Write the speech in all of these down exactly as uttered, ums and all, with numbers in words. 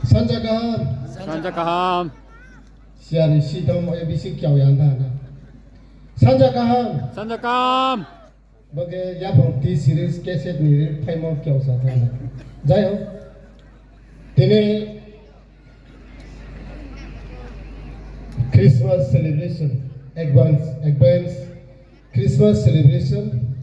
Sanja kaham. Sanja kaham. Siari si dom A B C kiao yang tha na. Sanja kaham. Sanja kaham. Bo khe yaphang T series cassette ni ri phaimo kiao sa tha na. Jai ho. Tini Christmas celebration, advance, advance Christmas celebration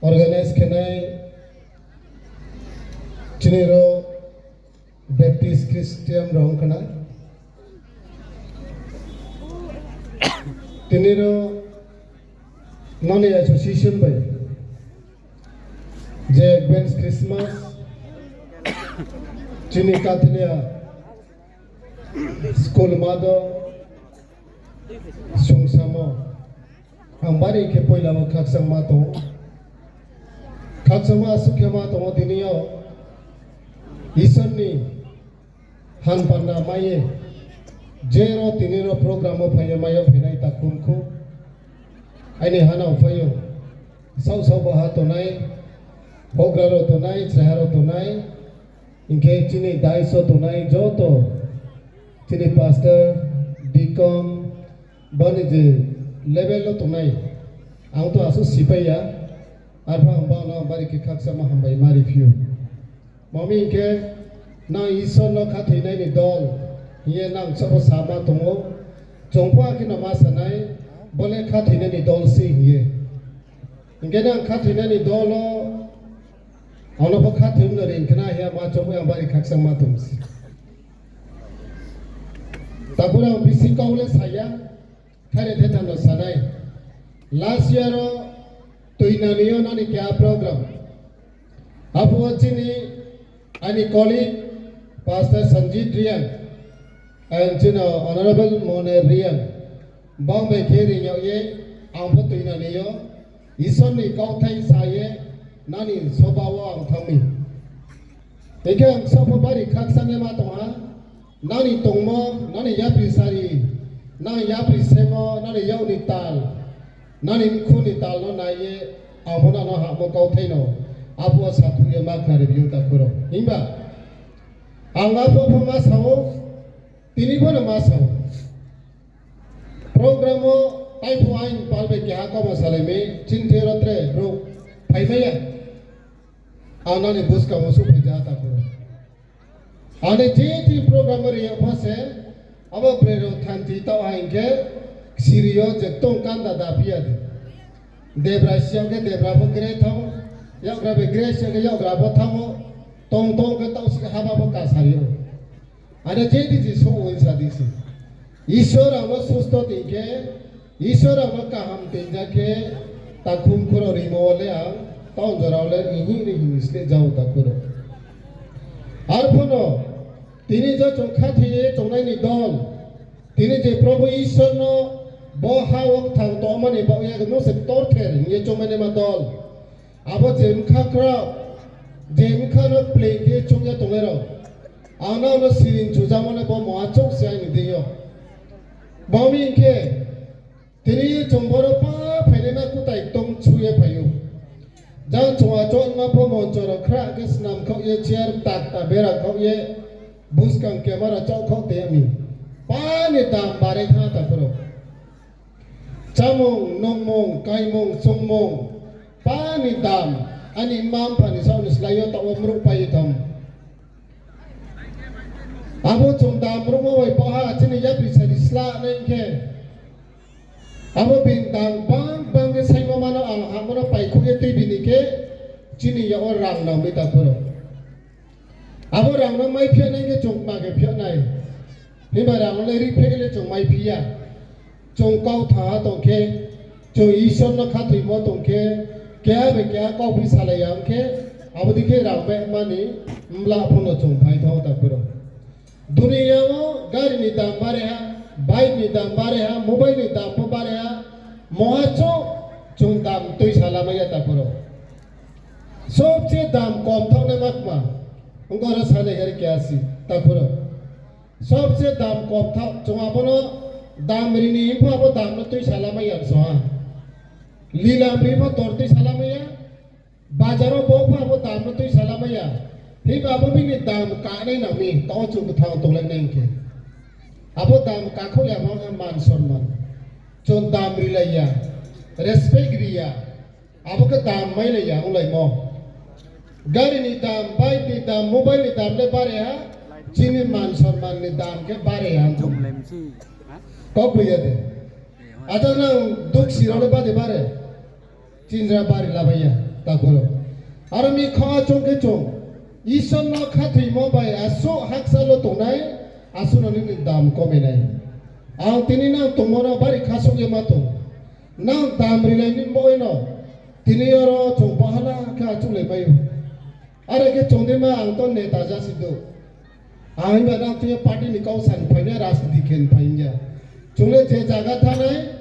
organize khenai chini ro Baptist Christian rao khna. Tini ro noni association bai je advance Christmas chini Kathnia school mado sungsamo ang bari khe poila wo khakchangma tong ou. Khakchangma asuh khe ma tong ou tini yo Isor ni han panda mai ye, je ro tini ro program wo phai ye mai yo phainai takhum khu. Aini hanao phai ou, saoh saoh baha tongnai, houhgra rao tongnai, chraha rao tongnai, hing khe chini daiso tongnai joto, chini pastor, deacon, bani je level wo tongnai, ang to asuh sipai ya, arphuh ang bang no bari khe khakchangma hambai ma ri phi ou. Mami hing khe, nang Isor no khathoinai ni dol hing ye nang saoh pho sama tong ou, chung pho akhe no ma sa nai, bo le khathoinai ni dol se hing ye. Hing khe nang khathoinai ni dol wo ang no pho khathoi no ring khna hing ye ma choung ye ang bari khakchangma tong se. Takhu rao, bisi kau le sa ya, thare thetham no sa nai. Last year wo Tuinani yo nani keha program. Aphuh wo chini aini colleague Pastor Sanjit Reang and chini Honorable Moner Reang bang bai khe ring yag ye ang pho Tuinani yo Isor ni kauthai sa ye nani soba wo ang thanng mi. Hing khe ang saoh pho bari khakchang ye ma tong ha. Nani tongmo, nani yapri sari, nang yapri semo, nani yak ni tal, nani mkhu ni tal no nai ye, ang pho nang no hahmo kauthai no aphuh wo sakhuh ye ma khnari bi ou takhu rao. Himba ang aphuh pho ma sa ou, tini pho no ma sa ou. Program wo taiphuh aini pal bai keha kauma salai mi, chini thing yo ro tre brouh phaimai ya. Ang nani buskang wo souhphai ja takhu rao. Ang ni je thing program wo ri yag pho se, abo broi rao thanti taoh ha hing khe, siri yo je tong kanda da phi ya di. Debra si yag khe debra pho gre thanng ou, yakgra bai gre si yag khe yakgra pho thanng ou, tong tong khe taoh si haba pho kasari ou. Are je di Jisu oi sa di se. Isor ang no susto toing khe, Isor ang no kaham toing ja khe, takhum khuro rimo wo le ang, taoh jora wo le hing ri hing sleh jao takhu rao. Arphuh no, tini je chung khathoi ye tongnai ni dol, tini je Probhu Isor no bo ha wo kthang tongma ni baoh ye no se torther hing ye choungmai naima dol. Abo je bkha krao, je bkha no pleing khe choung ye tongnai rao, ang nang no siring chujamo le bo moha chouh se aini deing yo. Bo mi hing khe, tini chung boro pa phainaima kutai tong chu ye phai ou. Jang chung achouhma pho moncho rao khrah khe snam khaoh ye chair takta bera khaoh ye, buskang camera chaoh khaoh te mi. Pa ni dam bare thanng takhu rao. Chámung, nungmung, kaimung, chungmung, pa ni dam, aini mma-mpha ni saoh ni slái yo taoh wo mruhpai ye thanng. Abo chung dam ruhmo bai baoh ha chini yapri sari sla nai khe, abo bini dam bang bang khe saingmo ma no ang hahmo no paikhouh ye tuibi ni khe, chini yak wo rang nang mi takhu rao. Abo rang no maiphi ya nai khe chung kma khe phi ya nai. Himba rang no le riphi le chung maiphi ya. Chung kau thanng ha tong khe, chung Isor no khathoimo tong khe, keha bai keha kauphi salai ya ong khe, abo dei khe rang maima ni mla pho no chung phai thanng ou takhu rao. Duniya wo gari ni dam bare ha, bike ni dam bare ha, mobile ni dam pho bare ha, moha chouh chung dam tuisa lamai ya takhu rao. Sobche dam kom thaoh naima kma, ongkha ro sanai gari keha si, takhu rao. Sobche dam kom thaoh, chung abo no dam ri ni hing pho abo dam no tuisa lamai ya so ha. Lilam ri pho tor tuisa lamai ya, bazar wo bo pho abo dam no tuisa lamai ya. Himba abo bini dam kanai nang mi, tao chung bthang tonglai nai hing khe. Abo dam kakhouh ya ma man sorman. Chung dam rilai ya, respect ri ya. Abo khe dam mailai ya onglaimo. Gari ni dam, bike ni dam, mobile ni dam le bare ha, chini man sorman ni dam khe bare ha tong. Kauboi ya de. Aja nang duksi rao le bade bare. Chinra bari labai ya, takhu rao. Aro mi kha choung khe chung, Isor no khathoimo bai asuh hakcha lo tongnai, asuh no nini dam komi nai. Ang tini nang tongmo no bari khasouh ye ma tong. Nang dam rilai ni baoh no, tini oro chung bahala khe achouhlai mai ou. Are khe chung dei ma ang to neta jasi do. Ang himba nang tini yo party ni kau sa ni phai ya, rajniti khe ni phai ya. Chung le je zaga thanngnai,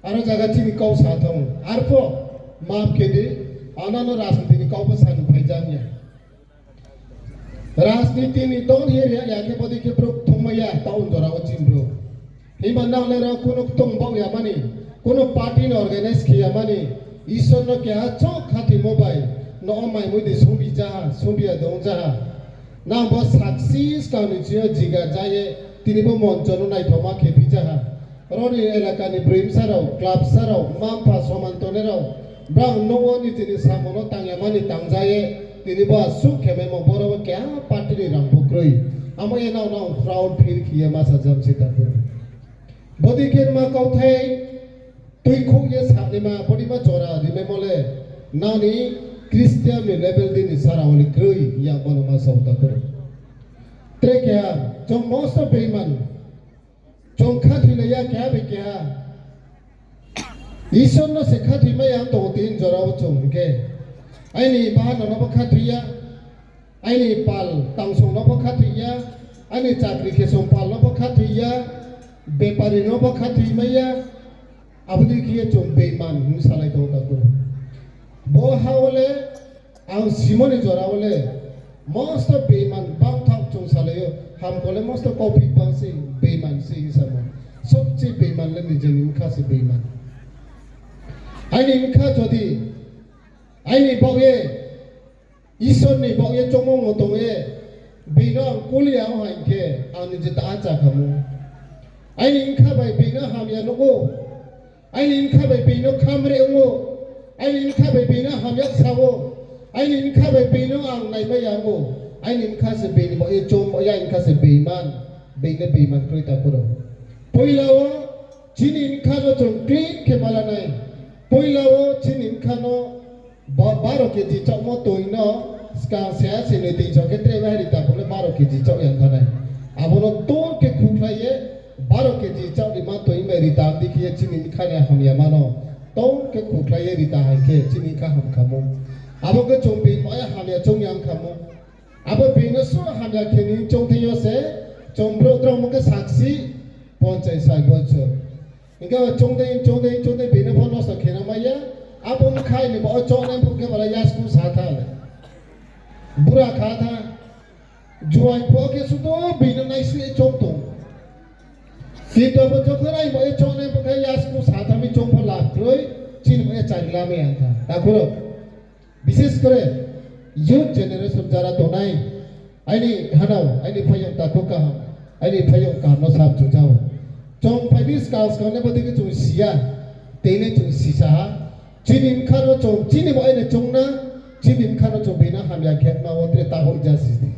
aro zaga chini kau sa thanng ou. Arpho, map khe di, ang nang no rajniti ni kau pho sa ni phai ja ya. Rajniti ni don ye ri ya khe bodei khe brouh thongmai ya, taoh jora wo chini brouh. Himba nang le ro kuno ktong baoh ya mani, kuno party ni organize khe ya mani, Isor no keha chouh khathoimo bai, no o mai mui di sungbi ja ha, sungbi ya de ong ja ha. Nang bo sakchi skang ni chini yo jiga ja ye, tini bo moncho no naithaoma khe phi ja ha. Ro ni elaka ni broi bsa rao, club bsa rao, mma mpha soman tongnai rao, brang nouh wo nijeni samung no tang ya mani tang ja ye, tini bo asuh khe maimo boro wo keha party ni rang pho kroi. Amo ye nang no ang proud feel khe ye ma sa jam se takhu. Bodei khe ma kauthai tuikhouh ye sanaima, bodei ma jora rimaimo le, nang ni Christian ni level di ni sara wo le kroi, ya bo no ma sa ou takhu. Tre keha, chung most of beiman, chung khathoilai ya keha bai keha. Isor no se khathoi mai ya tong ou tini jora wo chung hing khe. Aini bahanao no pho khathoi ya, aini pal tangsong no pho khathoi ya, aini chakri khesong pal no pho khathoi ya, bepari no pho khathoi mai ya, abo dei khe ye chung beiman hing salai tong ou takhu. Bo ha wo le, ang simo ni jora wo le, most of beiman bangthaoh chung salai ou, hamkho le most of kauphi bang se, beiman se hing samo. Sobche beiman le nijeni bkha se beiman. Aini bkha jodi, aini baoh ye, Isor ni baoh ye choungmo tong ye, being no ang kuli ya ong ha hing khe, ang ni je ta cha khamo. Aini bkha bai being no hamya nuh ou. Aini bkha bai being no khamre ong ou. Aini bkha bai being no hamya sa ou. Aini bkha bai being no ang naimai ya ong ou. Aini bkha se being ni baoh ye choung baoh ya bkha se beiman. Being no beiman kroi takhu rao. Poila wo chini bkha no chung clean khe ma la nai. Poila wo chini bkha no ba-, baro keji chaohmo toi no, skang se ha se noi toing sa khe tre bahari ta phuh le baro keji chaoh ya thanng nai. Abo no tor khe khukhlai ye, baro keji chaoh rima toi bai ri tam di khe ye chini bkha ni hamyama no tor khe khukhlai ye ri ta hai khe chini bkha ham khamo. Abo khe chung being bai hamya choung ya ong khamo. Abo being no suh hamya khe ni choungthai yo se, chung brouh drao mo khe sakchi, ponchai sai bochor. Hing khe choung dei, choung dei, choung dei, being no pho nosto khe na mai ya. Abo bkha ni bo choungnai phuh khe bala yasku sa tha le. Bura kha tha. Juai phuh khe sudu being no naisle choung tong. Kintu abo jokhon ai bo ye choungnai phuh khe yasku sa tha mi choung pho lab kroi, chini bo ye chari la mai ya tha. Takhu rao. Bises kore youth generation jara tongnai, aini hanao, aini phaiyong takhu kaham, aini phaiyong kaham no sam chu jao. Chung phai di skang skang le bodei khe chung si ya, tei le chung sisa ha. Chini bkha no chung, chini bo aini choung na, chini bkha no chung being no hamya khe ma wo tre ta hoih ja si di.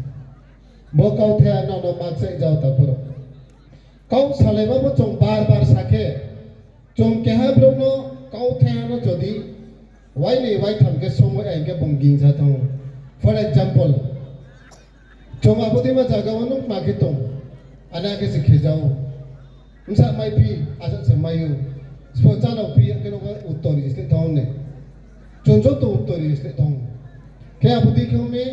Bo kauthai nang no ma chai jao takhu rao. Kau salaima pho chung bar bar sa khe, chung keha brouh no kauthai no jodi wainoi waitham khe songmai ya hing khe bung gingsa thanng ou. For example, chung abo dei ma zaga wo nung kma khe tong, ana khe se khe jao. Bsa maiphi, asa se mai ou. Sbo chánao phi ya khe no uttor ri sleh thanng ne. Chung joto uttor ri sleh thanng. Khe abo dei khe ong mi,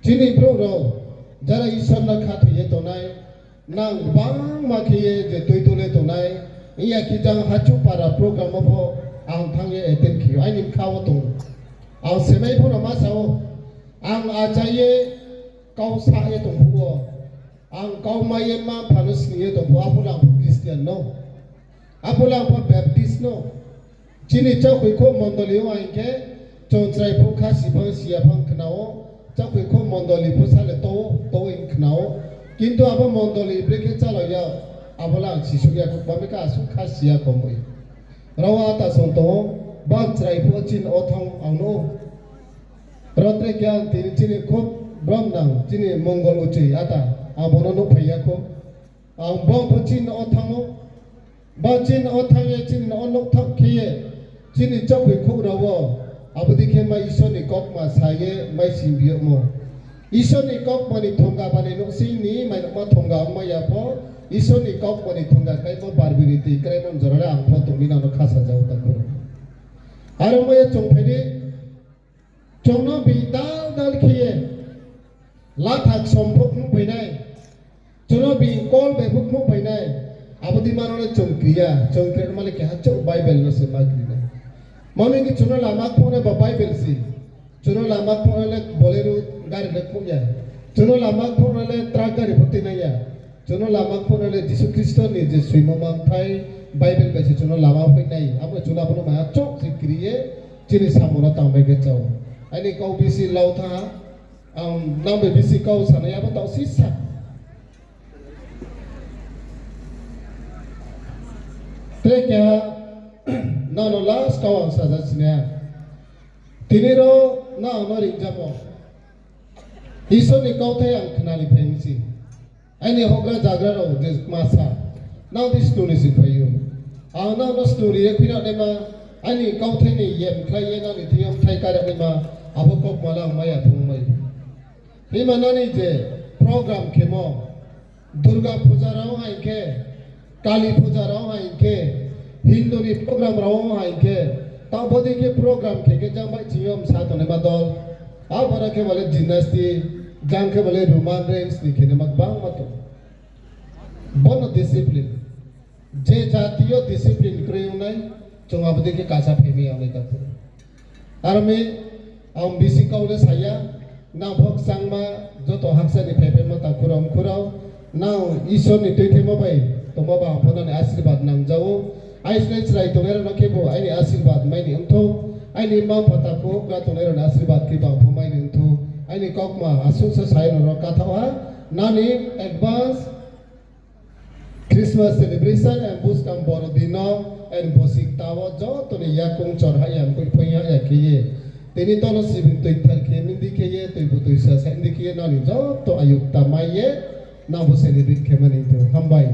chini brouh rao, jara Isor no khathoi ye tongnai, nang gbangma khe ye je tuitu le tongnai, iya khe jang Hachu para program wo pho ang thanng ye attend khe ou, aini bkha wo tong. Ang semai pho no ma sa ou, ang achai ye kau sa ye tong phuh wo, ang kau mai ye mma mpha no sning ye tong phuh, aphuh le ang pho Christian no. Aphuh le ang pho Baptist no. Chini chaohkhoi kho mondoli yo hing khe, chung chrai phuh kha si phang si ya phang khna ou, Chakhoi kho mondoli pho sa le to, to hing khna ou. Kintu abo mondoli brekhe chálai ya, abo le ang sisouh ya kho, bamikha asuh kha si ya kho moi. Rao ata song tong ou, bang chrai pho chini o thanng ang nuh ou. Rao tre khe ang tini chini kho brom nang, chini mongol uchoi ata, ang bo no nuhphai ya kho. Ang bang pho chini o thanng ou. Ba chini o thanng ye, chini o nouh thaoh khe ye, chini chakhoi khouh rao wo, abo dei khe ma Isor ni kaukma sa ye, mai sing bi yagmo. Isor ni kaukma ni thongga bani nouhsing ni, mai nouhma thongga ongmai ya pho, Isor ni kaukma ni thongga kraimo, barbiri tui kraimo jora le ang pho tong mi nang no kha sa jao takhu rao. Aro mo ye chung phai di, chung no bi dal dal khe ye, latha ksom pho phnuh phai nai, chung no bi kol bai pho phnuh phai nai, abo dei ma no le chung kri ya, chung kri ma le keha chouh Bible no se ma kri nai. Mami khe chung no lama phnuh nai ba Bible se. Chung no lama phnuh nai le Bolero gari le phnuh ya. Chung no lama phnuh nai le truck gari pho tuinai ya. Chung no lama phnuh nai le Jisu Khristo ni je soimo mangthai Bible bai se chung no lama phnuh nai. Abo chung no abo no maya chouh se kri ye, chini samung no tangmai khe chao. Aini kau bisi lau thanng ha, ang nang bai bisi kau sanai abo taoh sisa. Tre keha, nang no last kau ang saja sinai ha. Tini ro nang no ringjamo. Isor ni kauthai ang khna ni phai mi se. Aini houhgra zagra rao je kma sa, nang di snung ni se phai ou. Ang nang no snung ri ye khuinang naima, aini kauthai ni yem khlai ye nang ni thing yo bthai kari naima, abo kaukma le ang mai ya phung mai. Hima nani je program khemo, Durga Puja rao hai khe, Kali Puja rao hai khe, Hindu ni program rao hai khe, taoh bodei khe program khe khe jang bai ching yo bsa tongnaima dol. Abo no khe bale dynasty, jang khe bale Roman Reigns ni khe naima gbangma tong. Bo no discipline. Je jati yo discipline kroi ong nai, chung abo dei khe kasa phai mi ya nai takhu. Aro mi, ang bisi kau le sa ya, nang pho kchangma, joto hakcha ni phaiphaimo takhu rao mkhu rao, nang Isor ni tuithaimo bai tongmo ba ang pho nang ni asirbad nangja ou. Aislai chrai tongnai rao no khebu aini asirbad mai ni ongthou, aini mma mpha takhu houhgra tongnai rao ni asirbad khe ba ang pho mai ni ongthou. Aini kaukma asuh sa sai rao no kathaoh ha, nang ni advance Christmas celebration and buskang boro din no and bosi kta wo joto ni yakoung chor ha ya, mkoih phoing ha ya khe ye, tini tono sibin toithar khe mi di khe ye, toibu toisa sa di khe ye, nang ni joto ayuk ta mai ye, nang bo celebrate khe mani thou. Hambai.